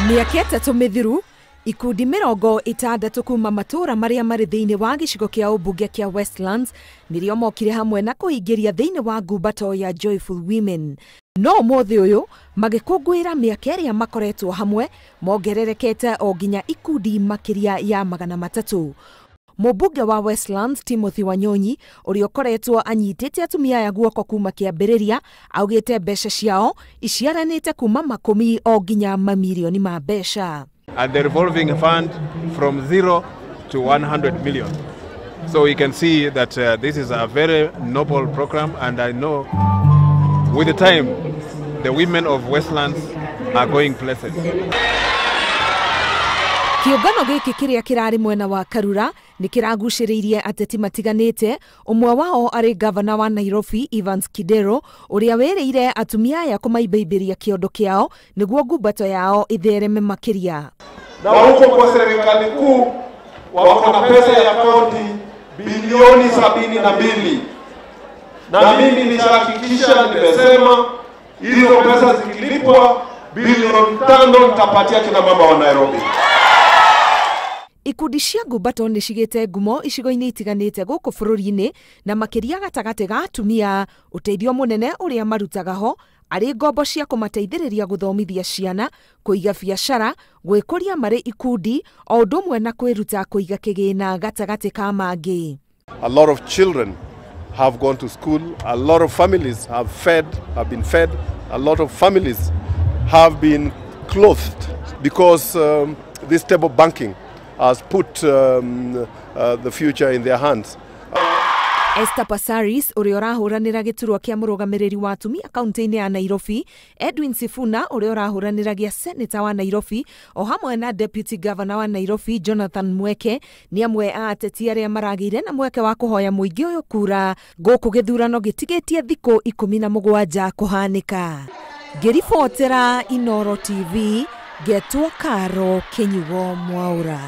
Mĩaka 3 mĩthiru ikundi 60 kuma matũra marĩa marĩ thĩinĩ wa gĩcigo kĩa ũmbunge kĩa Westlands nĩrĩo mokire hamwe na kũingĩria thĩinĩ wa ngumbato ya Joyful Women. No ũmũthĩ ũyũ magĩkũngũĩra mĩaka ĩrĩa makoretwo hamwe mongererekete o nginya ikundi makĩria ya 300. Mũmbunge wa Westlands Timothy Wanyonyi ũrĩa ũkoretwo anyitĩte atumia aya guoko kuma kĩambĩrĩria augĩte mbeca ciao iciaranĩte kuma makũmi o nginya mamirioni ma mbeca. And the revolving fund from 0 to 100 million. So you can see that this is a very noble program, and I know with the time the women of Westlands are going places. Kĩũngano gĩkĩ kĩrĩa kĩrarĩ mwena wa Karura nĩ kĩragucĩrĩirie ateti matiganĩte, ũmwe wao arĩ gavana wa Nairobi Evans Kidero ũrĩa wĩrĩire atumia aya kũmaimbaimbĩria kĩondo kĩao nĩguo ngumbato yao ithereme makĩria. Na huko kwa serikali kuu wako na pesa ya kaunti bilioni 72, na mimi nishahakikisha, nimesema hizo pesa zikilipwa bilioni 5 nitapatia kina mama wa Nairobi. Ikundi cia ngumbato nĩ cigĩte ngumo icigo-inĩ itiganĩte gũkũ bũrũri-inĩ na makĩria gatagatĩ ga atumia. Ũteithio mũnene ũrĩa marutaga ho arĩ ngombo cia kũmateithĩrĩria gũthomithia ciana, kũiga biacara, gwĩkũria marĩ ikundi o ũndũ ũmwe na kwĩruta kũiga kĩgĩna gatagatĩ ka mangĩ. A lot of children have gone to school, a lot of families have been fed, a lot of families have been clothed because this stable banking has put the future in their hands. Esther Passaris ũrĩa ũrahũranĩra gĩturwa kĩa mũrũgamĩrĩri wa atumia kaunti-inĩ ya Nairobi, Edwin Sifuna ũrĩa ũrahũranĩra gĩa seneta wa Nairobi o hamwe na deputy governor wa Nairobi Jonathan Mweke nĩ amwe a ateti arĩa maragĩire na mweke wa kũhoya mũingĩ ũyũ kura gũkũ gĩthurano gĩtigĩtie thikũ 17 kũhanĩka. Ngĩribotera Inooro TV, ngetwo Karo Kĩnyugo Mwaura.